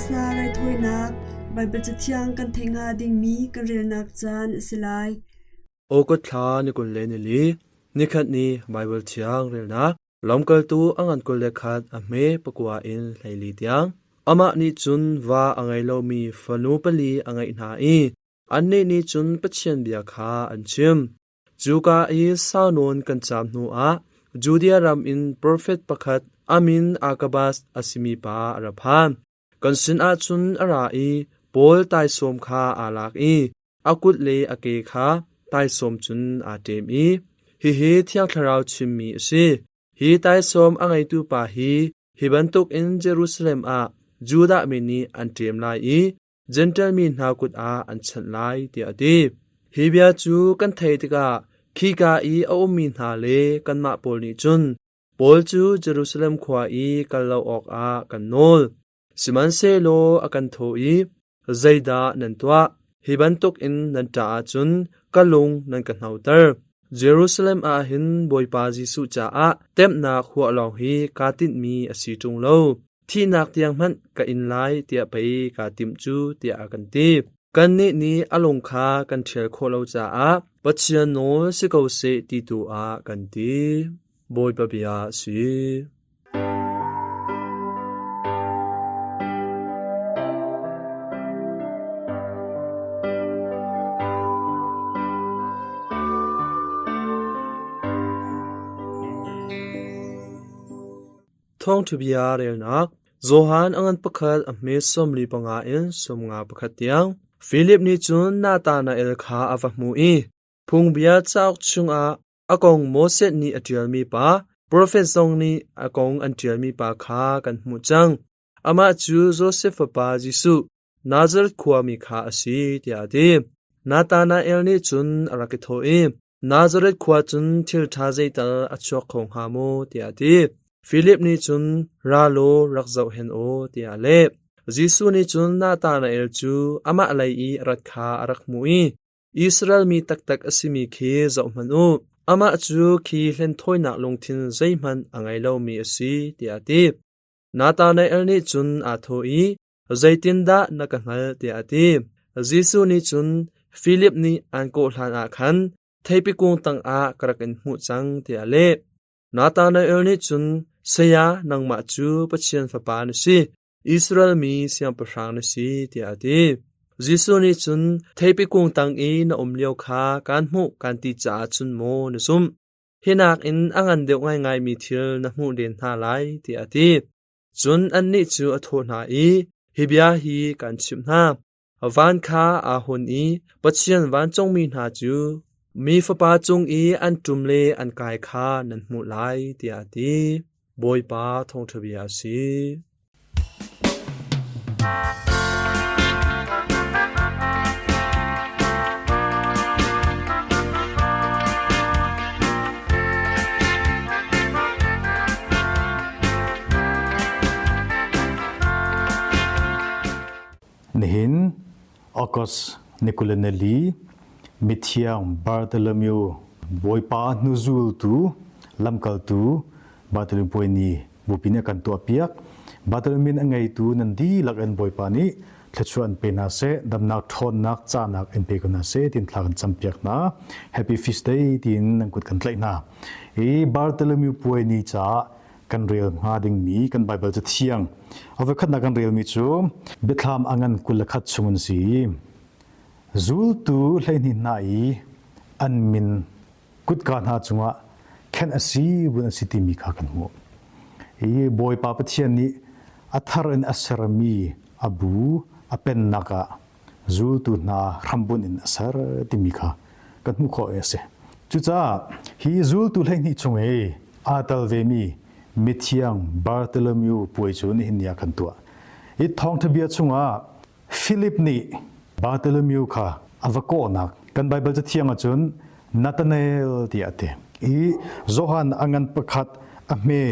Missa raithawinak Baibal Cathiang kan theih hnga dingmi kan relnak caan a si lai. August thla ni 24, nikhat ni Baibal Thiang relnak Lamkaltu a ngan 21 a hme pakua in 14 tiang. Amah nih cun va a ngei lomi fanu pali a ngeih hna i annih nih cun Pathian bia kha an chim. Cuka i sau nawn kan caam hnuah Judea ram in profet pakhat a min Agabus a simi pa a ra phan. Kan sinah cun a ra i Paul taisawm kha aa lak i a kut le a ke kha taisawm cun aa ṭem i, Hihi Thiang Thlarau chimmi a si. Hi taisawm a ngeitu pa hi hi bantukin Jerusalem ah Judah mi nih an ṭem lai i Jentail mi hna kut ah an chanh lai, tiah a ti. Hi bia cu kan theih tikah khika i a ummi hna le kanmah pawl nih cun Paul cu Jerusalem khua i kal lo awkah kan nawl. Sihmanhsehlaw a kan thawh i, Zeidah nan tuah? Hi bantukin nan ṭah ahcun ka lung nan ka hnoter. Jerusalem ah hin Bawipa Jesuh caah temhnak huah lawng hi kaa tinhmi a si ṭung lo. Thihnak tiang hmanh ka in lai tiah pei kaa timh cu, tiah a kan ti. Kannih nih a lung kha kan ṭhial khawh lo caah Pathian nawl si ko seh ti tu ah kan ti. Bawipa bia a si. Thawngṭhabia relnak Johan a ngan pakhat a hme 45 in 51 tiang. Filip nih cun Nathanael kha a va hmuh i Phungbia cauk chungah a kong Moses nih a ṭialmi pa, profet zong nih a kong an ṭialmi pa kha kan hmuh cang. Amah cu Josef fapa Jesuh, Nazareth khuami kha a si, tiah a ti. Nathanael nih cun a rak i thawh i, Nazareth khua cun thil ṭha zeital a chuak kho hnga maw? tiah a ti. Filip nih cun, Ra law rak zoh hen aw, tiah a leh. Jesuh nih cun Nathanael cu amah lei i a rat kha a rak hmuh i, Israel mi taktak a simi khi zohhmanh u. Amah cu khi hlenthawinak lungthin zeihmanh a ngei lomi a si, tiah a ti. Nathanael nih cun aa thawh i, Zeitindah na ka hngalh? tiah a ti. Jesuh nih cun, Filip nih aan kawh hlanah khan theipi kung tangah ka rak in hmuh cang, tiah a leh. Nathanael nih cun, Saya, nangmah cu Pathian Fapa na si, Israel mi siangpahrang na si, tiah a ti. Jesuh nih cun, Theipi kung tang i na um lio kha kaan hmuh kaan ti caah cun maw na zumh? Hi nakin a ngan deuh ngaingaimi thil na hmuh len hna lai, tiah a ti. Cun annih cu a thawh hna i, Hi bia hi kaan chimh hna. Van kha aa hun i Pathian vancungmi hna cu Mi Fapa cung i an ṭum le an kai kha nan hmuh lai, tiah a ti. Bawipa thawngṭha bia a si. Nihin August ni 24 mithiang Bartholomew Bawipa hnuzultu lamkaltu Bartholomew puai ni bupi nih a kan tuahpiak. Bartholomew a ngeitu nan dihlak in Bawipa nih thluachuah an pe hna seh, damnak ṭhawnnak cahnak in pe ko hna seh tiin thla kan campiak hna. Happy Feast Day tiin nan kut kan tlaih hna. I Bartholomew puai ni caah kan rel hnga dingmi kan Baibal cathiang a voikhatnak kan relmi cu Biathlam a ngan 21 chung an si. Zultu 12 hna i an min kutka hna cungah khenh a si vun a si timi kha kan hmuh. Hi Bawipa Pathian nih a thar in a sermi a bu a pennak ah zultu hna hrambunh in a ser timi kha kan hmuh khawh a si. Cucaah hi zultu 12 chung i aa tel vemi mithiang Bartholomew puai cu nihin ni ah kan tuah. Hi thawngtha bia chungah Philip nih Bartholomew kha a va kawhnak kan Baibal cathiang ahcun Nathanael tiah a ti. I Johan a ngan pakhat a hme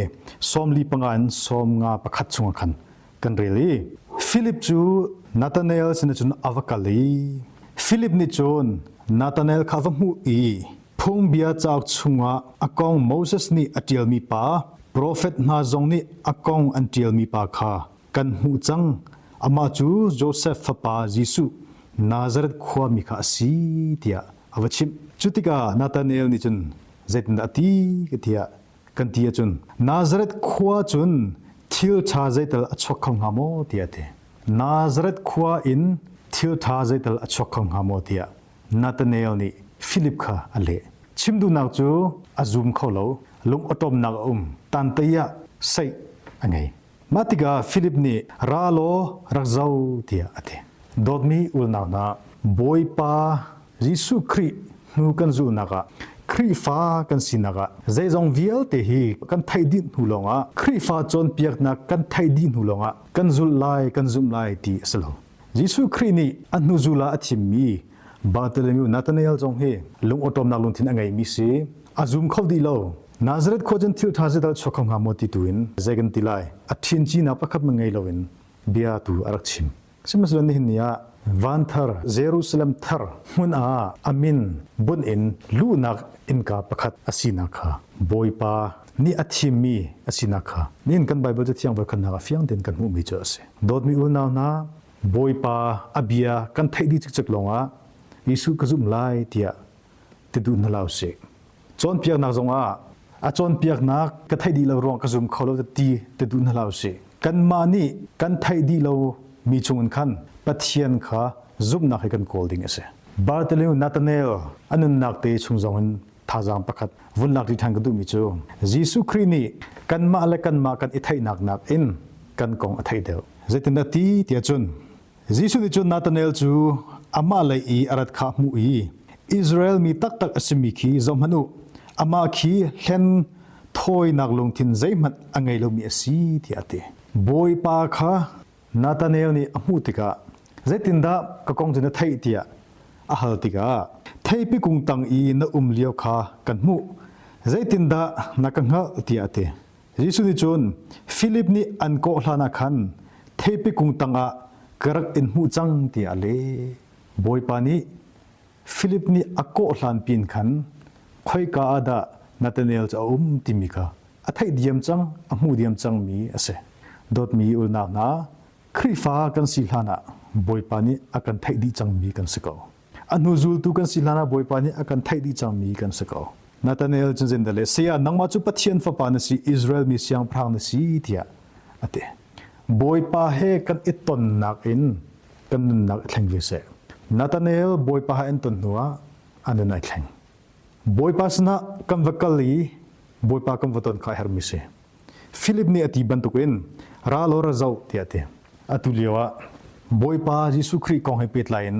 45 in 51 chungah khan kan rel i Philip cu Nathanael sinah cun a va kal i Philip nih cun Nathanael kha a va hmuh i phungbia cauk chungah a kong Moses nih a ṭialmi pa, profet hna zong nih a kong an ṭialmi pa kha kan hmuh cang. Amah cu Josef fapa Jesuh Nazareth khuami kha a si tiah a va chimh. Cu tikah Nathanael nih cun zeitindah a ti tiah kan ti ahcun Nazareth khua cun thil ṭha zeital a chuak kho hnga maw tiah a ti. Nazareth khua in thil ṭha zeital a chuak kho hnga maw tiah Nathanael nih Filip kha a leh. Chim duhnak cu a zum kho lo, lung awṭawmnak a um, tantei ah saih a ngei. Mah tikah Filip nih ra law rak zoh tiah a ti. Dawtmi ulnak hna, Bawipa Jesuh Khrih hnu kan zulhnak ah Khrihfa kan sinak ah zeizong vialte hi kan theih dih hnu lawngah Khrihfa cawnpiaknak kan theih dih hnu lawngah kan zulh lai kan zumh lai ti a si lo. Jesuh Khrih nih a hnuzul ah a thimmi Bartholomew Nathanael zong hi lung awṭawmnak lungthin a ngeimi si. A zum kho dih lo. Nazareth khua cun thil ṭha zeital chuak kho hnga maw ti tu in zei kan ti lai. A ṭhincinak pakhat man ngei loin bia tu a rak chim. Sihmanhsehlaw nihin ni ah van thar Jerusalem thar hmun ah a min bunh in luhnak innka pakhat a sinak kha Bawipa nih a thimmi a sinak kha nihin kan Baibal Cathiang voikhatnak ah fiang tein kan hmuhmi cu a si. Dawtmi unau hna, Bawipa a bia kan theih dih cikcek lawngah Jesuh ka zumh lai tiah ti duh hna hlah usih. Cawnpiaknak zongah a cawnpiaknak ka theih dih lo ruang ka zum kho lo ti ti duh hna hlah usih. Kanmah nih kan theih dih lo mi chungin khan Pathian kha zumhnak he kan kawl ding a si. Bartholomew Nathanael a nunnak te chung zongin thazaang pakhat vun lak ṭhan ka duhmi cu Jesuh Khrih nih kanmah le kanmah kan i theihnak nakin kan kong a theih deuh. Zeitindah ti tiah cun Jesuh nih cun Nathanael cu amah lei i a rat kha a hmuh i Israel mi taktak a simi khi zohhmanh u, amah khi hlen thawinak lungthin zeihmanh a ngei lomi a si tiah a ti. Bawipa kha Nathanael nih a hmuh tikah zeitindah ka kong cu na theih tiah a hal tikah theipi kung tang i na um lio kha kan hmuh zeitindah na ka hngalh tiah a ti. Jesuh nih cun Filip nih an kawh hlanah khan theipi kung tangah ka rak in hmuh cang tiah a leh. Bawipa nih Filip nih a kawh hlan pin khan khoika ah dah Nathanael cu a um timi kha a theih diam cang, a hmuh diam cangmi a si. Dawtmi ulnak hna, Khrihfa kan si hlanah Bawipa nih a kan theih dih cangmi kan si ko. A hnu zultu kan si hlanah Bawipa nih a kan theih dih cangmi kan si ko. Nathanael cu zeidah le saya nangmah cu Pathian fapa na si, Israel mi siangpahrang na si tiah a ti. Bawipa he kan i tonnak in kan nunnak i thleng ve seh. Nathanael Bawipa he an ton hnuah a nun ai thleng. Bawipa sinah kan va kal i Bawipa kan va ton kha a herhmi si. Philip nih a ti bantukin ra law ra zoh tiah a ti. Atu lio ah Bawipa Jesuh Khrih kong he pehtlai in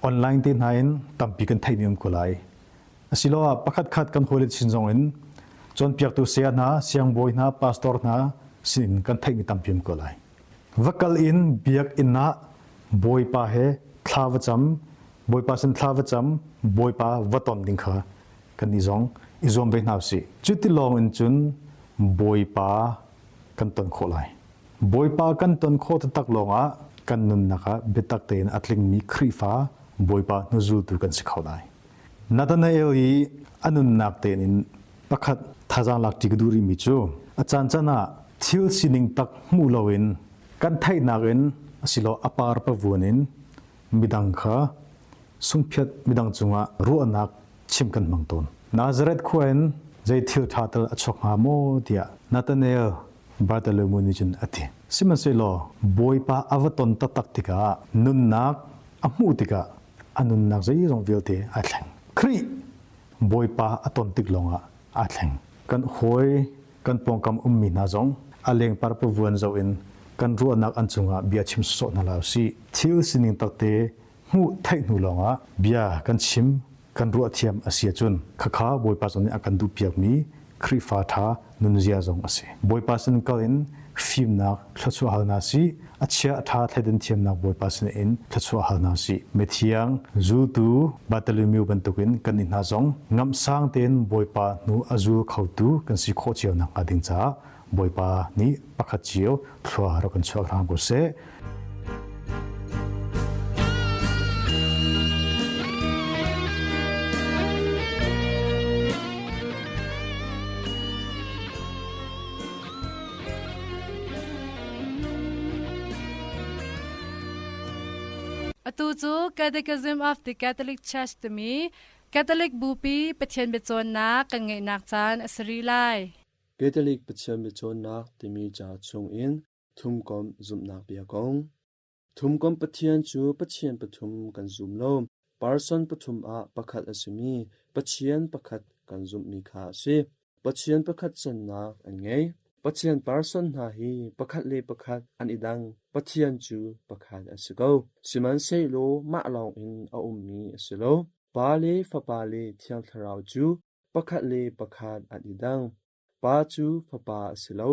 online te hna in tampi kan theihmi um ko lai. Asiloah pakhatkhat kan hawile sin zong in cawnpiaktu saya hna, siangbawi hna, pastor hna sin kan theihmi tampi um ko lai. Va kal in biakinn ah Bawipa he thla va cam, Bawipa sin thla va cam, Bawipa va ton ding kha kan i zong i zuam ve hna usih. Cuti lawng in cun Bawipa kan ton khawh lai. Bawipa kan ton khawh taktak lawngah kan nunnak ah biatak tein a tlingmi Khrihfa Bawipa hnuzultu kan si kho lai. Nathanael i a nunnak tein in pakhat thazaang lak ṭi ka duh rihmi cu a caancaan ah thil sining tak hmuh loin kan theihnak in asilo a par pavuan in midang kha sungphiat midang cungah ruahnak chim kan hmang tawn. Nazareth khua in zei thil ṭha tal a chuak hnga maw tiah Nathanael Bartholomew nih cun a ti. Sihmanhsehlaw Bawipa a va ton taktak tikah nunnak a hmuh tikah a nunnak zeizong vialte aa thleng. Khrih Bawipa a ton tik lawngah aa thleng. Kan hawi kan pawngkam ummi hna zong a lengpar pavuan zoh in kan ruahnak an cungah bia chim sawsawh hna hlah usih. Thil sining takte hmuh theih hnu lawngah bia kan chim kan ruah thiam a si ahcun khakha Bawipa zong nih a kan duhpiakmi Khrihfa ṭha nunzia zong a si. Bawipa sin kal in fimnak thluachuah hal hna sih, a chia a ṭha thleidan thiamnak Bawipa sin in thluachuah hal hna sih. Mithiang zultu Bartholomew bantukin kan nih hna zong ngamhsang tein Bawipa hnu a zul khotu kan si khawh cio nakhnga ding caah Bawipa nih pakhat cio thlua rak kan chuah hram ko seh. Atu cu Catechism of the Catholic Church timi Catholic Bupi Pathian biacawnnak kan ngeihnak caan a si rih lai. Catholic Pathian biacawnnak timi ca chungin thumkomh zumhnak bia kong. Thumkomh Pathian cu Pathian pathum kan zum lo. Person pathum ah pakhat a simi Pathian pakhat kan zumhmi kha a si. Pathian pakhat cannak an ngei. Pathian person hna hi pakhat le pakhat an i dang. Pathian cu pakhat a si ko. Sihmanhsehlaw mah lawngin a ummi a si lo. Pa le Fapa le Thiang Thlarau cu pakhat le pakhat an i dang. Pa cu Fapa a si lo,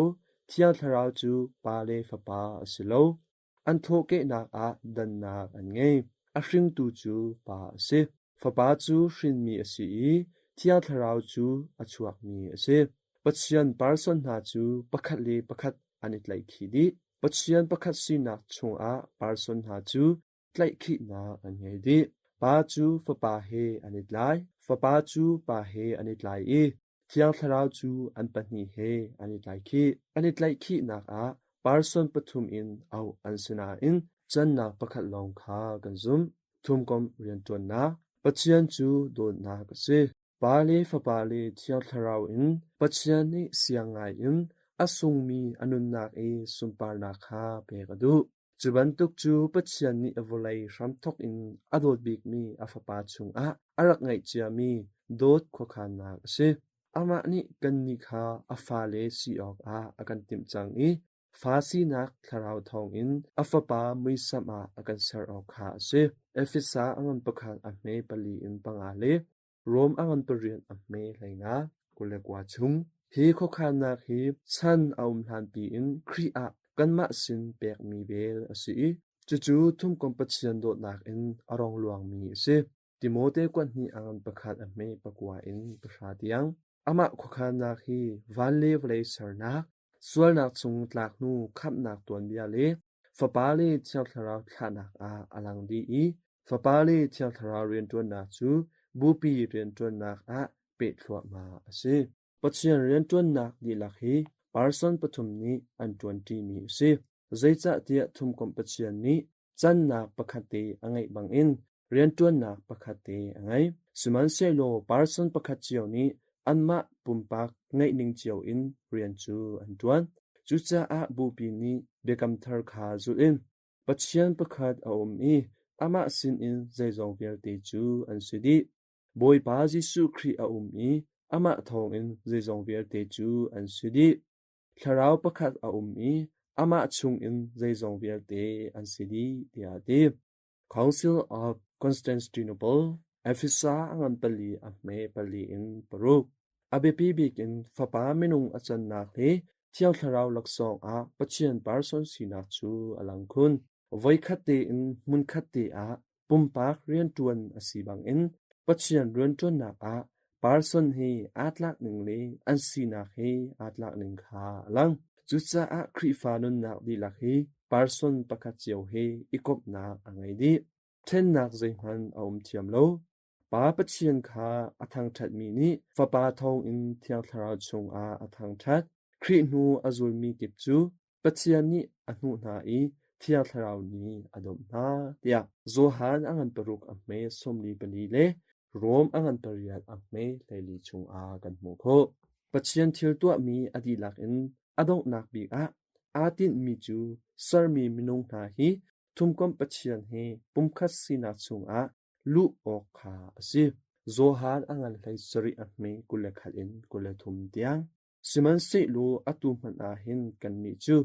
Thiang Thlarau cu Pa le Fapa a si lo. An thawhkehnak ah dannak an ngei. A hringtu cu Pa a si. Fapa cu hrinmi a si i Thiang Thlarau cu a chuakmi a si. Pathian person hna cu pakhat le pakhat an i tlaihkhih dih. Pathian pakhat sinak chungah person hna cu tlaihkhihnak an ngei dih. Pa cu Fapa he an i tlai, Fapa cu Pa he an i tlai i Thiang Thlarau cu an pahnih he an i tlaikhih. An i tlaihkhihnak ah person pathum in auh an si nain cannak pakhat lawng kha kan zumh. Thumkomh rianṭuannak Pathian cu dawtnak a si. Pa le Fapa le Thiang Thlarau in Pathian nih siang ngaiin a sungmi a nunnak i sunparnak kha pek a duh. Cu bantuk cu Pathian nih vawlei hramthawk in a dawt bikmi a Fapa chungah a rak ngeih ciami dawt khuakhannak a si. Amah nih kannih kha a fale si awkah a kan timh cang i fa sinak thlarau thawngin a Fapa muisam ah a kan ser awk kha a si. Efesa a ngan pakhat a hme pali in panga le Rom a ngan pariat a hme 15 29 chung. Hi khuakhannak hi chan a um hlanpi in Khrih ah kanmah sin pekmi vel a si i cucu thumkomh Pathian dawtnak in a rong luangmi a si. Timote kuat hnih a ngan pakhat a hme pakua in pahra tiang. Amah khuakhannak hi van le vawlei sernak, sualnak chung tlak hnu khamhnak tuanbia le Fapa le Thiang Thlarau thlahnak ah a lang dih i Fapa le Thiang Thlarau rianṭuannak cu Bupi rianṭuannak ah peh thluahmah a si. Pathian rianṭuannak dihlak hi person pathum nih an ṭuanṭimi a si. Zeicahtiah thumkomh Pathian nih cannak pakhat te a ngeih bangin rianṭuannak pakhat te a ngei. Sihmanhsehlaw person pakhat cio nih anmah pumpak ngeihning cio in rian cu an ṭuan. Cucaah Bupi nih Biakam Thar kha zulh in Pathian pakhat a um i amah sinin zeizong vialte cu an si dih. Bawipa Jesuh Khrih a um i amah thawngin zeizong vialte cu an si dih. Thlarau pakhat a um i amah chungin zeizong vialte an si dih, tiah a ti. Council of Constantinople, Efesa a ngan pali a hme pali in paruk. A biapi bik in Fapa minung a cannak le Thiang Thlarau laksawng ah Pathian person sinak cu a lang khun. Voikhat tein hmunkhat te ah pumpak rianṭuan a si bangin Pathian rianṭuannak ah person hi aa tlak ning le an sinak hi aa tlak ning kha a lang. Cucaah Khrihfa nunnak dihlak hi person pakhat cio he i komhnak a ngei dih. Ṭhennak zeihmanh a um thiam lo. Pa Pathian kha a thangṭhatmi nih Fapa thawngin Thiang Thlarau chungah a thangṭhat. Khrih hnu a zulmi kip cu Pathian nih a hnuh hna i Thiang Thlarau nih a dawmh hna, tiah Johan a ngan paruk a hme 44 le Rom a ngan pariat a hme 14 chungah kan hmuh khawh. Pathian thil tuahmi a dihlak in a donghnak bik ah aa tinhmi cu sermi minung hna hi thumkomh Pathian he pumkhat sinak chungah luh awk kha a si. Johan a ngan hlei sarih a hme 21 in 23 tiang. Sihmanhsehlaw atu hmanh ah hin kannih cu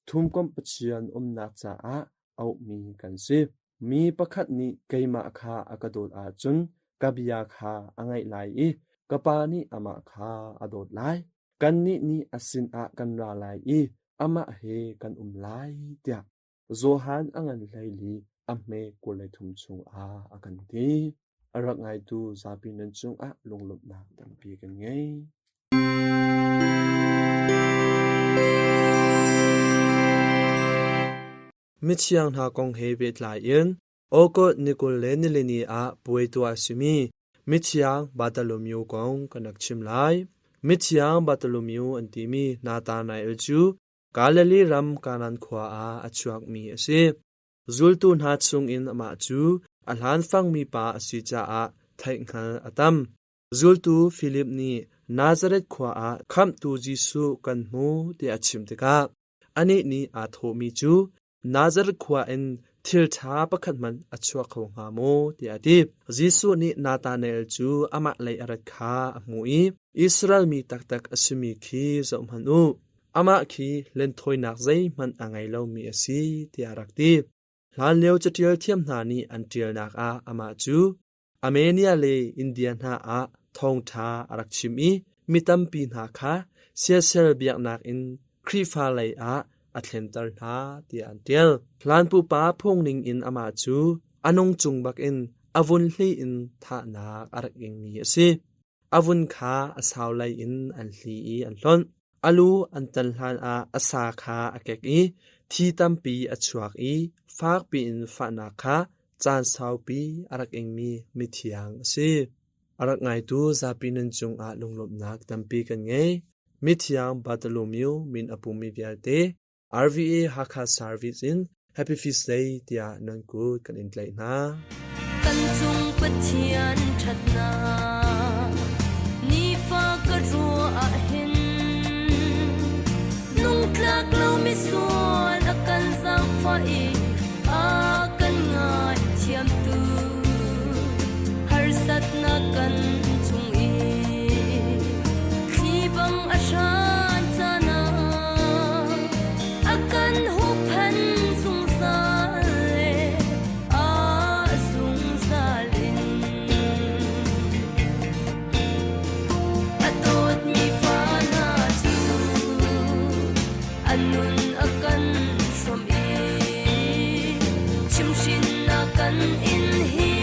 thumkomh Pathian umnak caah auhmi kan si. Mi pakhat nih keimah kha a ka dawt ahcun ka bia kha a ngaih lai i ka Pa nih amah kha a dawt lai. Kannih nih a sinah kan ra lai i amah he kan um lai, tiah Johan a ngan hleili a hme 23 chungah a kan ti. A rak ngaitu zapi nan cungah lunglawmhnak tampi kan ngei. Mithiang hna kong he pehtlai in August ni 20 le nilini ah puai tuah a simi Mithiang Bartholomew kong kan rak chim lai. Mithiang Bartholomew an timi Nathanael cu Galilee ram Kanan khua ah a chuakmi a si. Zultu hna chungin amah cu a hlanfangmi pa a si caah theihhngal a tam. Zultu Filip nih Nazareth khua ah Khamhtu Jesuh kan hmu tiah a chim tikah anih nih aa thawhmi cu Nazareth khua in thil ṭha pakhat hmanh a chuak kho hnga maw tiah a ti. Jesuh nih Nathanael cu amah lei a rat kha a hmuh i Israel mi taktak a simi khi zohhmanh u. Amah khi lenthawinak zeihmanh a ngei lomi a si tiah a rak ti. Hlanlio caṭial thiam hna nih an ṭialnak ah amah cu Armenia le India hna ah thawngṭha a rak chim i mi tampi hna kha siasal biaknak in Khrihfa lei ah a thlenter hna tiah an ṭial. Hlan pupa phung ningin amah cu a nung cung bakin a vun hli in thahnak a rak ingmi a si. A vun kha a sau lei in an hli i an hlonh. A lu an tan hlanah a sa kha a kek i thi tampi a chuak i fakpi in fahnak kha caan saupi a rak ingmi mithiang a si. A rak ngaitu zapi nan cungah lunglawmhnak tampi kan ngei. Mithiang Bartholomew min a pumi vialte RVA Hakha Service in Happy Feast Day tiah nan kut kan in tlaih hna. Kan cung Pathian ṭhatnak nifa ka ruah ahhin nungtlak lo misual a kan zaangfah i a kan ngaithiamtu harsatnak kan chung i thli bang a hran caan ah a kan huhphenh zungzal le a zungzal in a dawtmi fa hna cu a nun a kan hrawmh i chimhhrinnak kan in hi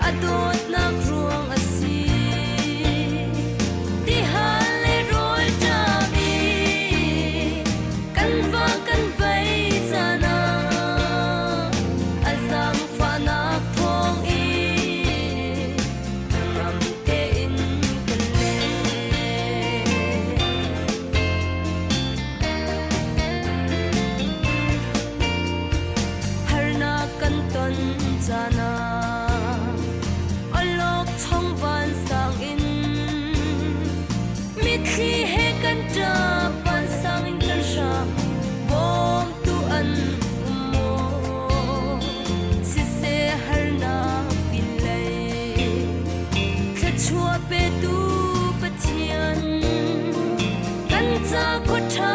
a dawtnak ruang a si. Tihal le rawl ṭam i kan va kan vei caan ah a zaangfahnak thawng in hnangam tein kan leng. Harnak kan ton caan ah awlokchong vansang in mitthli he kan ṭap vansang in kan hram bawmtu an um maw siseh harnak pinlei thluachuah petu Pathian kan ca khua ṭha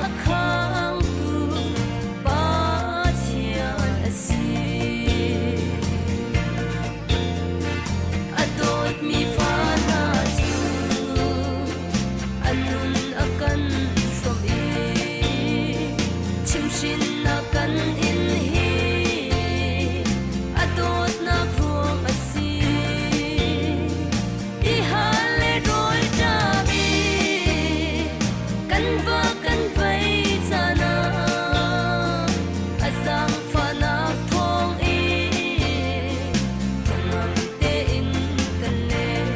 a khangtu Pathian a si. A dawtmi fa hna cu a nun a kan hrawmh i chimhhrinnak kan in hi a dawtnak ruang a si. Tihal le rawl ṭam i kan va kan vei caan ah a zaangfahnak thawng in hnangam tein kan leng.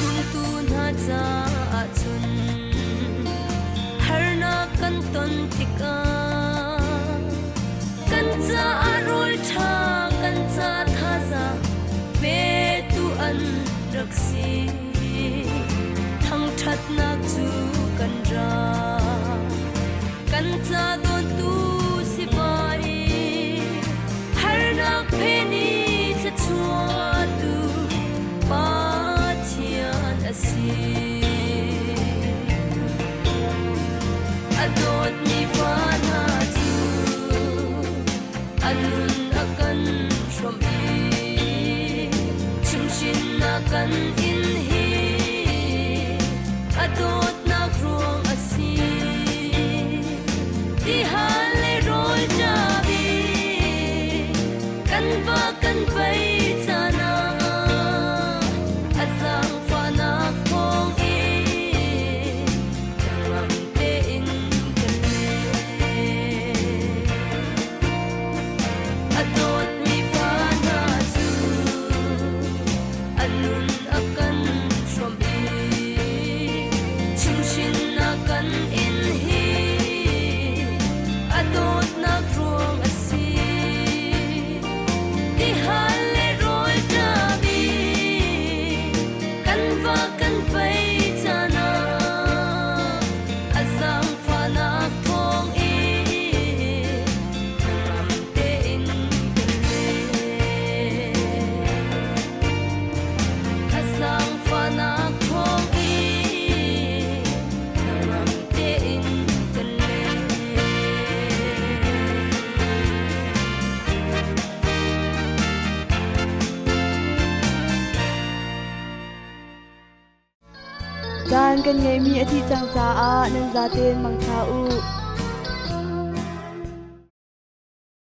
Zumtu hna caah cun harnak kan ton tikah kan caah rawl ṭha kan ca thazaang petu an rak si. Thangṭhatnak cu kan ra kan ca dawntu si vai harnak phen i thluachuahtu Pathian a si. A dawtmi fa hna cu a nun a kan hrawmh i chimhhrinnak kan in hi a dawtnak ruang a si. Tihal le rawl ṭam i kan va kan vei caan ah a zaang Caan kan ngeihmi a dih cang caah nan zaten mangṭha u.